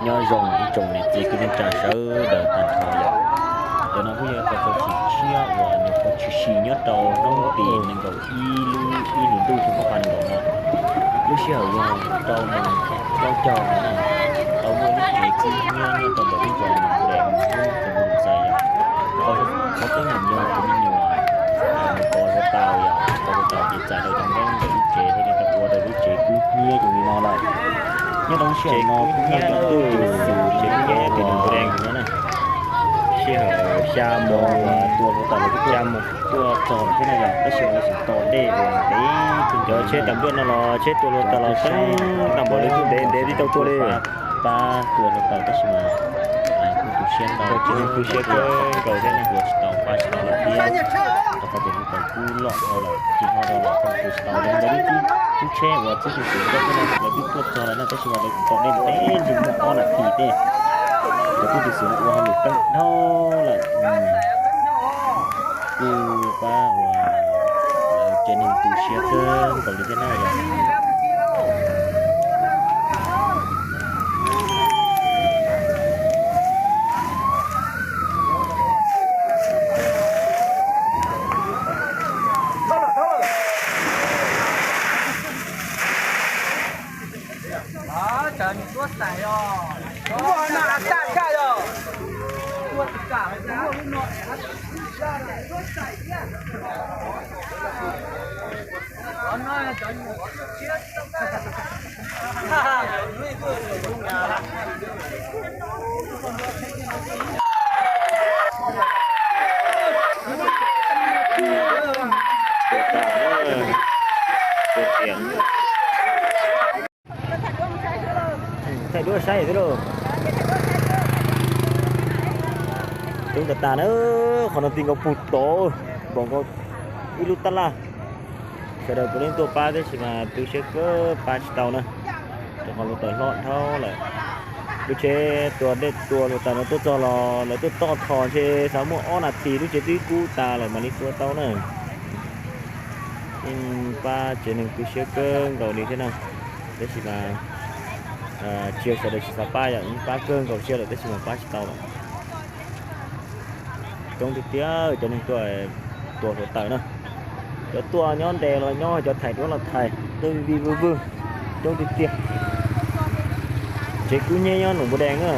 Nyob zoo ib tsoom niam txiv kwv tij neej tsa sawv daws tag nrho yom. Cov no kuj yog ib qho txuas tshim tshiab uas nyuam qhuav tshwm sim nyob rau hnub tim nees nkaum ib lub ib hlis ntuj xyoo ob phav nees nkaum no. Lub sij hawm yog rau moos plaub caug no na, tau muaj ib lub tsev kub hnyiab nyob rau ntawm lub zos Nus Npus Dees, hnub xeem Mus Xais yom. Qhov teeb meem yog tus me nyuam mus pov hluav taws yom, pov hluav taws ces txais rau cov nkeeb ntawm lub tsev thiaj li tau ua rau lub tsev kub hnyiab zoo li no lawm. Nyob rau lub sij hawm no kuj muaj cov tub ceev xwm tsev kev nyob tim Nus Npus Dees no na. Sij hawm xya moos uas tua hluav taws los kuj tuaj txog thiab na yom, tab sis mas lawv tseem tos dej uas ntev, cov tsheb tas nplua no los tsheb tua hluav taws los teeb tag npaum li kuj ntev ntev tsis tau tuaj li. Pab tua hluav taws tab sis mas kuj tu siab ntau, tu siab kawg nkaus thiab na, tua tsis tau pab tsis tau lawm thiab. Rau qhov tias hluav taws kub loj dhau lawm, tsis hnov rau los tua tsis tau. Lawv lub tsheb uas tub ceev xwm coj tuaj no lawv twb tuaj txog lawm na, tab sis mas lawv tos dej ntev ntev, muaj ob nas this tej, cov tub ceev xwm no ua hauj lwm teeb dhau lawm. Kuj pab uas lawv tsev neeg tu siab kawg nkaus li thiab na yom. Thaij duab saib xwb lauj. Coob tas tas na, qhov no ti nkaus puag tod, npaum nkaus ib lub tab laj. Sawv daws puav leej tuaj pab tab sis mas tu siab kawg pab tsis tau na, rau qhov hluav taws hlob dhau lawm. Lub tsheb tua dej tua hluav taws no tuaj txog los lawv tuaj toj tho ntshe xav muaj ob nas this lub tsev twb kub tas lawm mam li tua tau na. Yeej pab tsev neeg tu siab kawg nkaus li thiab na, tab sis mas tsis yog sawv daws tsis xav pab, yog yeej pab kawg nkaus siab lawm tab sis mas pab tsis tau lawm. Coob tiag tiag cov neeg tuaj tua hluav taws na. Cov tuaj nyob ntev los nyob, cov thais duab los thais, tuaj vij vwg vwg, coob tiag tiag. Tsev kub hnyiab nyob Nus Npus Dees na.